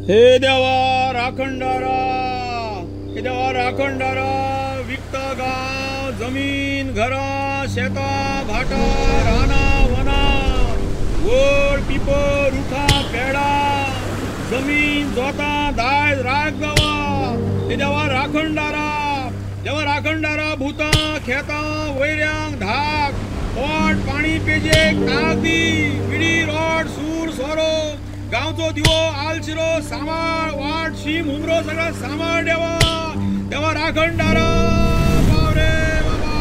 हे देवा राखणदारा, हे देवा राखणदारा, विकता गांव जमीन घरां शेतां भाटां रानां वनां वड पिपर रुखां पेडां जमीन जोतां दायज राख देवा। हे देवा राखणदारा, देवा राखणदारा, भुतां खेतां वैऱ्यांक धाक पोट पाणी पेजेक ताक दी, विडी रोड सूर सोरो गांवचो दिवो आलशिरो सांबाळ वाट शीम हुमरो सगळा सांबाळ देवा। देवा राखणदारा पाव रे बाबा।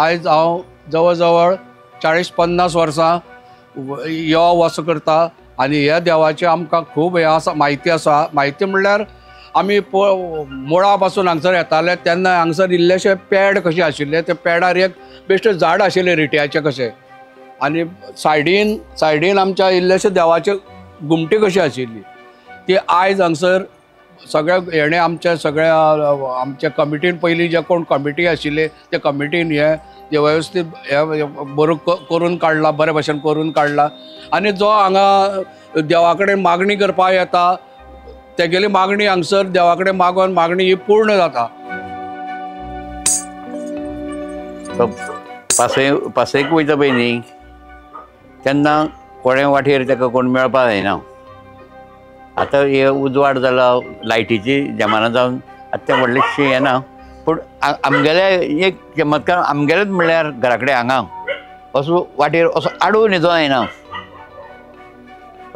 आयज हांव जवळ जवळ 40-50 वर्सां यो वच करता आनी ह्या देवाची आमकां खूब हें आसा, म्हायती आसा। म्हायती म्हणल्यार आमी मुळा पासून हांगसर येताले तेन्ना हांगसर इल्लेशे पेड कशें आशिल्ले, ते पेडार एक बेश्टें झाड आशिल्लें रिट्याचें कशें आनी सायडीन सायडीन आमच्या इल्लेशे देवाचे घुमटी कशी आशिल्ली ती आयज हांगसर सगळ्या हेणें आमच्या सगळ्या आमच्या कमिटीन पयलीं जे कोण कमिटी आशिल्ले ते कमिटीन हे वेवस्थीत हे बरो करून काडला, बरे भशेन करून काडला। आनी जो हांगा देवा कडेन मागणी करपाक येता तेगेली मागणी हांगसर देवा कडेन मागोन मागणी ही पूर्ण जाता। पासयेक वयता पळय न्ही तेन्ना कोणे वाटेर ताका कोण मेळपाक जायना। आतां हे उजवाड जाला, लायटीची जमाना जावन आतां तें व्हडलेंशें येना, पूण आमगेले एक चमत्कार आमगेलेच म्हणल्यार घरा कडेन हांगा असो वाटेर असो आडवो न्हिदो येना,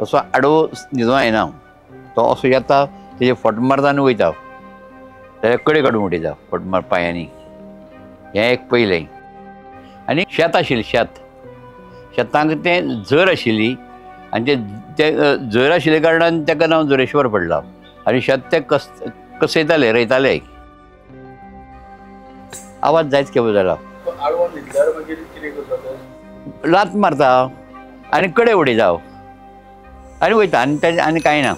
असो आडवो न्हिदो येना, तो असो येता तेजे फट मारता आनी वयता, जाल्यार कडे काडून उडयता फट मार पांयांनी। हें एक पयलें। आनी शेत आशिल्लें, शेत शेतांक तें झर आशिल्ली आनी ते झर आशिल्ल्या कारणान ताका नांव झरेश्वर पडलां। आनी शेत ते कसयताले रयताले। आवाज जायच केबो जाला, लात मारता आनी कडे उडयता आनी वयता आनी तेजें आनी कांय ना।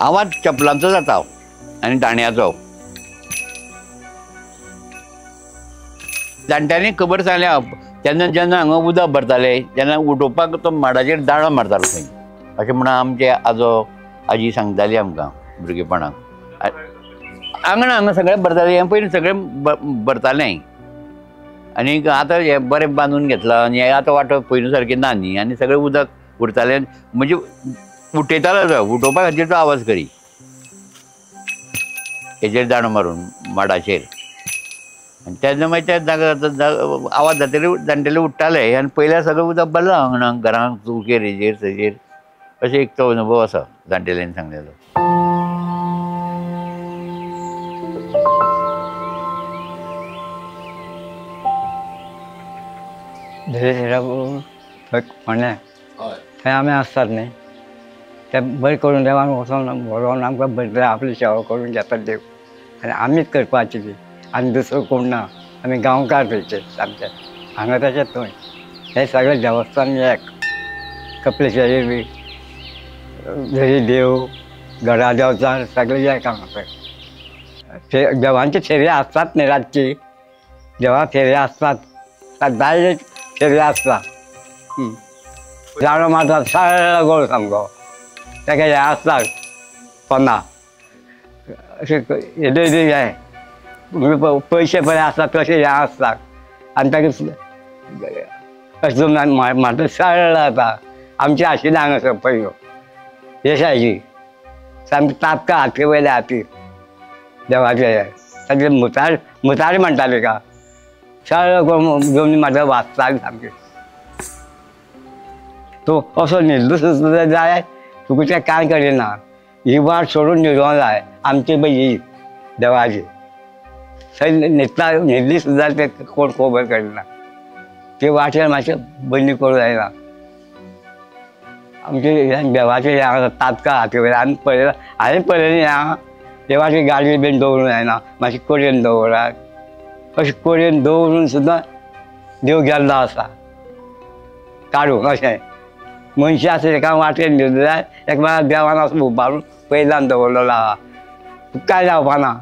आवाज चपलांचो जाता आनी दांड्याचो। जाणट्यांनी खबर सांगल्या तेन्ना जेन्ना हांगा उदक भरताले तेन्ना उठोवपाक तो माडाचेर दाळो मारतालो खंय, अशें म्हणून आमचे आजो आजी सांगताली आमकां भुरगेपणाक। आंगणां हांगा सगळें भरतालें, हें पयलीं सगळें भरतालें आनी आतां हें बरें बांदून घेतलां आनी हें आतां वाटो पयलीं सारकें ना न्ही, आनी सगळें उदक उरतालें म्हणजे उठयतालो तो, उठोवपा खातीर तो आवाज करी हेजेर दांडो मारून माडाचेर। आनी तेन्ना मागीर त्या आवाज जातकीर जाणटेले उठ्ठाले आनी पयल्यार सगळें उदक भरलां आंगणांक घरांक चुकेर हेजेर थंयचेर। अशें एक तो अनुभव आसा जाणटेल्यांनी सांगलेलो। थंय फोंड्या थंय आमी आसतात न्ही, ते बरें करून देवान वचोन व्हरोन आमकां बरें आपली सेवा करून घेतात देव, आनी आमीच करपाची ती, आनी दुसरो कोण ना। आमी गांवकार थंयचे सामके हांगा तशें थंय हे सगळे देवस्थान एक, कपलेश्वरी बी जरी देव गडा देवचार सगळे एक हांगा। देवांचे फेरये आसतात न्ही, रातची देवा फेरये आसतात, सदांच फेरये आसता। जाणो मारतात सगळो गोळ सामको, ताका हें आसता पन्ना अशें येदे येदे हें पयशे बरे आसतात तशें हें आसता आनी ताका अशें मारता सगळें जाता। आमचें आशिल्लें हांगासर पयलो येशायची सामकी तापका हाती वयले हाती देवाचे ताचे मुतार मुतार म्हणटाले का सगळो जमनी मारता वाचताली सामकी। तो असो न्हिदलो सुद्दां जाय तुका तें कांय करिना, ही वाट सोडून न्हिदोंक जाय आमची पळय ही। देवाची थंय न्हिदता न्हिदली सुद्दां ते कोण खबर करिना ते वाटेर मातशें बंदी करूं जायना आमचे देवाचे हें आसा तातकां हाती वयल्यान आमी पळयलां हांवें पळयलें आं देवाची गाडी बीन दवरूंक जायना मातशी कडेन दवरात अशें कडेन दवरून सुद्दां देव गेल्लो आसा काडूंक अशें मनशां आसा एका वाटेन न्हिदले जाय एका देवान असो उबारून पयल्यान दवरलेलो आहा काय जावपाना.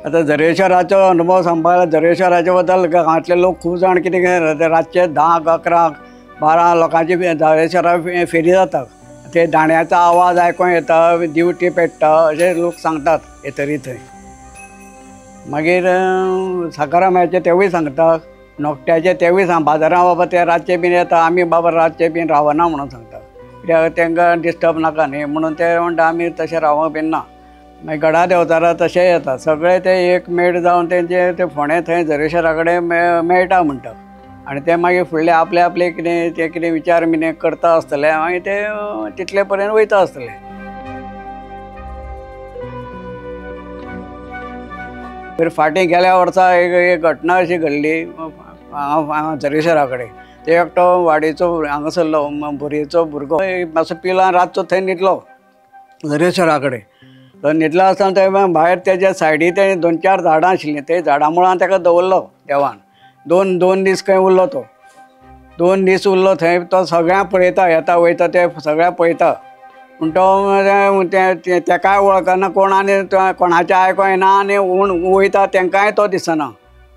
आतां झरेश्वराचो अनुभव सांगपाक झरेश्वराचे बद्दल गांवांतले लोक खूब जाण कितें रातचे 10, 11, 12 लोकांची झरेश्वरा फेरी जाता ते दाण्याचो आवाज आयकोंक येता दिवटी पेट्टा अशें लोक सांगतात येतरी थंय. मागीर साकाराम्याचे तेवूय सांगता नोकट्याचे तेवूय सांग बाजारां बाबा ते रातचे बीन येता आमी बाबा रातचे बीन रावना म्हणून सांगता कित्याक तांकां डिस्टर्ब नाका न्ही म्हणून ते म्हणटा आमी तशें रावप बीन ना. मागीर गडा देंवचारा तशें येता सगळे ते एक मेळ जावन तेंचे ते फोंडे थंय झरेश्वरा कडेन मेळटा म्हणटा आनी ते मागीर फुडले आपले आपले कितें ते कितें विचार बीन करता आसतले मागीर ते तितले पर्यंत वयता आसतले. मागीर फाटीं गेल्या वर्सा एक घटना अशी घडली हांगा झरेश्वरा कडेन ते एकटो वाडयेचो हांगासरलो बोरयेचो भुरगो मातसो पिला रातचो थंय न्हिदलो झरेश्वरा कडेन. तो न्हिदलो आसतना ते भायर तेज्या सायडी ते 2-4 झाडां आशिल्लीं ते झाडां मुळान ताका दवरलो देवान. दोन दीस खंय उरलो तो 2 दीस उरलो थंय तो सगळ्यांक पळयता येता वयता ते सगळ्यांक पळयता पूण तो तेकाय वळखना कोण आनी कोणाचें आयकोंक येना आनी वयता तेंकांय तो दिसना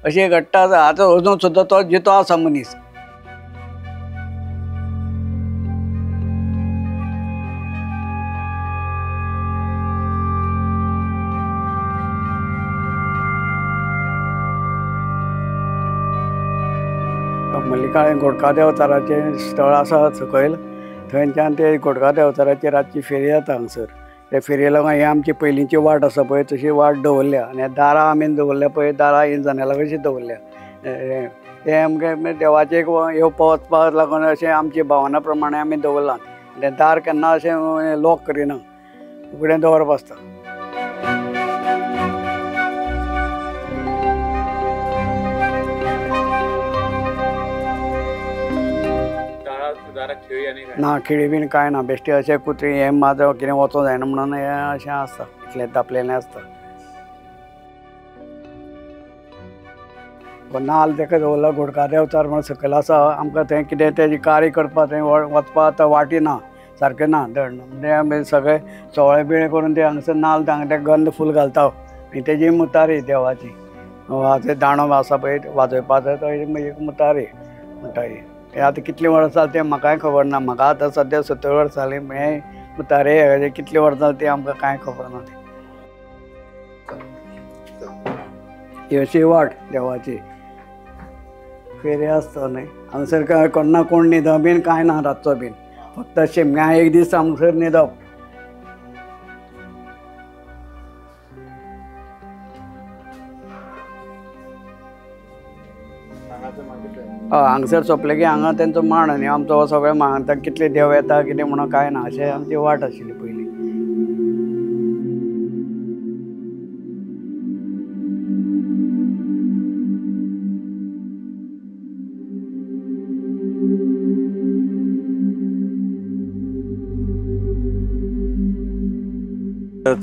अशी घडटा. आतां अजून सुद्दां तो जितो आसा मनीस. मल्लिकाळे घोडका देवचाराचें स्थळ आसा सकयल थंयच्यान ते घोडका देवचाराची रातची फेरी जाता हांगसर. ते फेरये लागून ही आमची पयलींची वाट आसा पळय तशी वाट दवरल्या आनी दारां आमी दवरल्या पळय दारां ही जनेलां कशीं दवरल्या तें आमकां देवाचें एक येवपा वचपाक लागून अशें आमची भावना प्रमाणे आमी दवरलां. तें दार केन्ना अशें लॉक करिना उगडें दवरप आसता. ना खिळी बीन कांय ना बेश्टी अशें कुत्री हें माजर कितें वचों जायना म्हणून हें अशें आसता इतलें दापलेलें आसता. नाल्ल ताका दवरला घोडका देवचार म्हणून सकयल आसा आमकां थंय कितें तेजी कार्य करपाक थंय वचपाक आतां वाटी ना सारकें ना धड म्हणजे आमी सगळे सोळे बिळे करून ते हांगसर नाल्ल हांगा ते गंध फूल घालता आनी तेजी मुतारी देवाची ते दांडो आसा पळय वाजोवपाचो तो एक मुतारी म्हणटा ही. आतां कितलीं वर्सां जालीं तें म्हाकाय खबर ना म्हाका आतां सद्या 70 वर्सां जालीं हें मुतारे कितलीं वर्सां जालीं तें आमकां कांय खबर ना. ही अशी वाट देवाची फेरी आसता न्ही हांगसर काय कोणा कोण न्हिदप बीन कांय ना रातचो बीन फक्त शिमग्या एक दीस हांगसर न्हिदप. हय हांगसर सोंपलें की हांगा तेंचो मांड न्ही आमचो सगळें मांड कितले देव येता कितें म्हणून कांय ना अशें आमची वाट आशिल्ली पयलीं.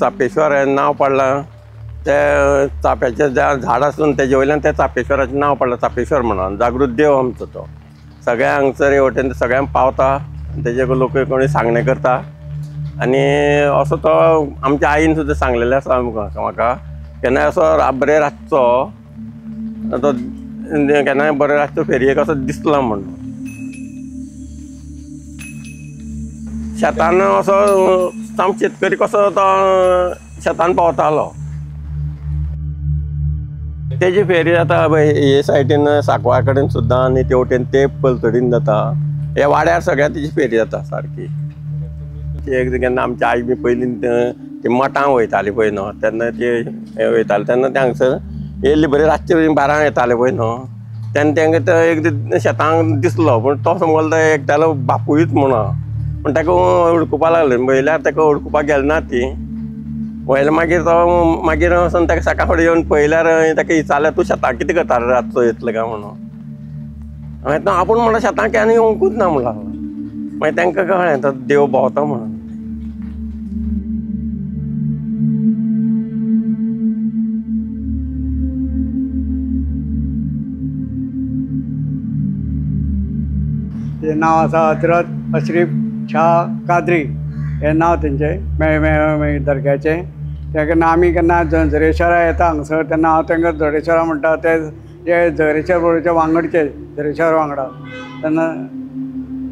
चापेश्वर हें नांव पडलां ते चाप्याचें झाड आसून तेजे वयल्यान त्या चापेश्वराचें नांव पडलां चापेश्वर म्हणून जागृत देव आमचो तो सगळ्या हांगसर हे वटेन सगळ्यांक पावता तेजे लोक कोणी सांगणें करता आनी असो तो आमच्या आईन सुद्दां सांगलेलें आसा आमकां म्हाका केन्नाय असो बरें रातचो तो केन्नाय बरें रातचो फेरयेक असो दिसला म्हणून शेतान असो साम शेतकरी कसो तो शेतान पावतालो. तेजी फेरी जाता हे सायडीन सांकवा कडेन सुद्दां आनी ते वटेन ते पलतडीन जाता ह्या वाड्यार सगळ्या तेजी फेरी जाता सारकी. एक केन्ना आमची आई बी पयलीं ती मठां वयताली पळय न्हू तेन्ना ते वयताले तेन्ना ते हांगसर येयल्ली बरी रातचे 12 येताले पळय न्हू तेन्ना तेंका तो एक दीस शेतांक दिसलो पूण तो समजलो एकट्यालो बापुयूच म्हणून पूण ताका हुडकुपा लागले पळयल्यार ताका हुडकुपाक गेले ना ती वयल्या मागीर तो मागीर वचून ताका सकाळ फुडें येवन पळयल्यार ताका विचारलें तूं शेताक कितें करता रे रातचो येतलो काय म्हणून. हांवें आपूण म्हणल्यार शेताक केन्ना येवंकूच ना म्हणला. मागीर तांकां कळ्ळें तो देव भोंवता म्हणून. तेजें नांव आसा हजरत अशरीफ शाह कादरी हें नांव तेंचें दर्ग्याचें. तेन्ना आमी केन्ना झरेश्वरा येता हांगसर तेन्ना हांव तांकां झरेश्वरा म्हणटा. ते जे झरेश्वर बरोबरचे वांगडचे झरेश्वर वांगडा तेन्ना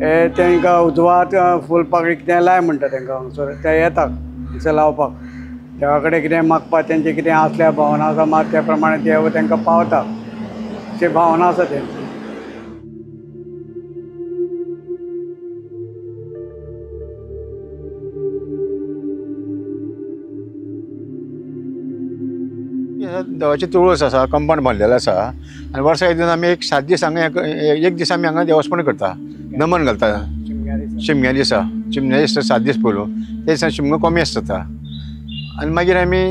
हे तांकां उजवात फूल पाकळी कितें लाय म्हणटा तांकां हांगसर ते येता हांगसर लावपाक देवा कडेन कितें मागपाक तेंचें कितें आसल्यार भावना आसा मात त्या प्रमाणे देव तांकां पावता अशी भावना आसा तेंची. देवाची तुळस आसा, कंपाउंड बांदलेलें आसा आनी वर्सा एक दीस आमी एक 7 दीस हांगा एक दीस आमी हांगा देवस्पण करता, नमन घालता शिमग्या दिसा. शिमग्या दिसा 7 दीस पयलू ते दिसा शिमगो कमी आसता आनी मागीर आमी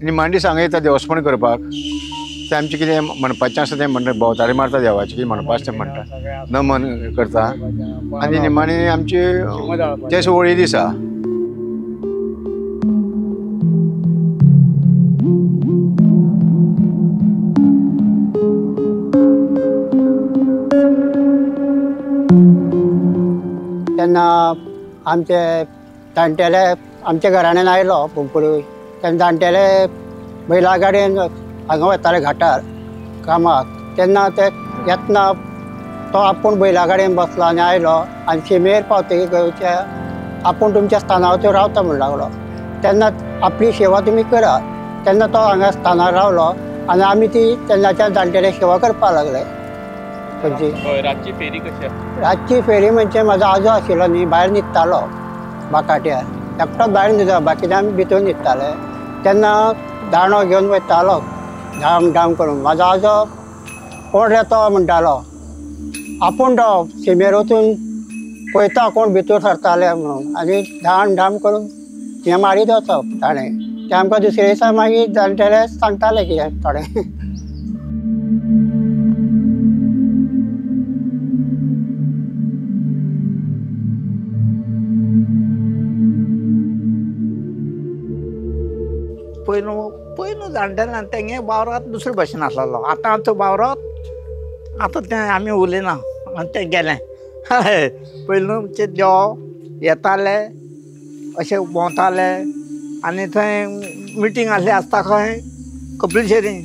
निमाण दीस हांगा येता देवस्पण करपाक. तें आमचें कितें म्हणपाचें आसा तें म्हणटा, भोंवतारी मारता देवाचें कितें म्हणपा आसा तें म्हणटा, नमन करता आनी निमाणी आमची ते होळी दिसा. तेन्ना आमचे जाणटेले आमच्या घराण्यान आयलो पंपुरी तेन्ना जाणटेले बैला गाडयेन हांगा वताले घाटार कामाक. तेन्ना ते येतना तो आपूण बैला गाडयेन बसलो आनी आयलो आनी शिमेर पावतकीर गोंयच्या आपूण तुमच्या स्थानार रावता म्हूण लागलो. तेन्ना आपली सेवा तुमी करा. तेन्ना तो हांगा स्थानार रावलो आनी आमी ती तेन्नाच्या जाणटेले सेवा करपाक लागले. रातची फेरी कशी? रातची फेरी म्हणजे म्हाजो आजो आशिल्लो न्ही, भायर न्हिदतालो बाकाट्यार एकटोच भायर न्हिदता, बाकीचे आमी भितर न्हिदताले. तेन्ना दांडो घेवन वयतालो धाम धाम करून. म्हाजो आजो कोण रे तो म्हणटालो, आपूण तो शिमेर वचून पळयता कोण भितर सरताले म्हणून आनी धाम धाम करून हें मारीत वचप दाणे. ते आमकां दुसरे दिसा मागीर जाणटेले सांगताले कितें थोडें. पयलू पयलू जाणटेल्यान तेंगे वावरात दुसरे भशेन आसलेलो. आतां आमचो वावरात आतां तें आमी उलयना आनी तें गेलें. हय, पयलू आमचे देव येताले अशे भोंवताले आनी थंय मिटींग आसली आसता खंय कपिलशेरी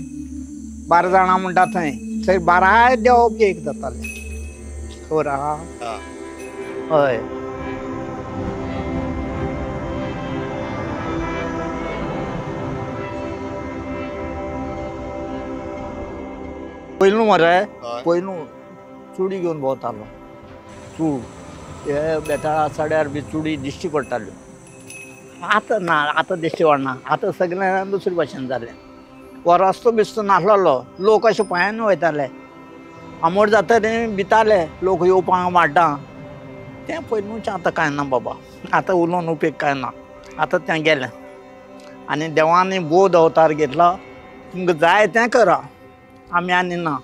12 जाणां म्हणटा थंय थंय 12 देव एक जाताले. खबर आहा? हय. पयलू मरे पयलू चुडी घेवन भोंवतालो. चूड हे बेताळा सड्यार बी चुडी दिश्टी पडटाल्यो. आतां ना, आतां दिश्टी पडना. आतां सगळें दुसरे भशेन जालें. हो रस्तो बिस्तो नासलेलो, लोक अशे पांयान वयताले. आमोर जाता भिताले लोक येवपाक माड्डां. तें पयलूचें आतां कांय ना बाबा, आतां उलोवन उपेग कांय ना. आतां तें गेलें आनी देवांनी बोध अवतार घेतला, तुमकां जाय तें करा, आमी आनी ना.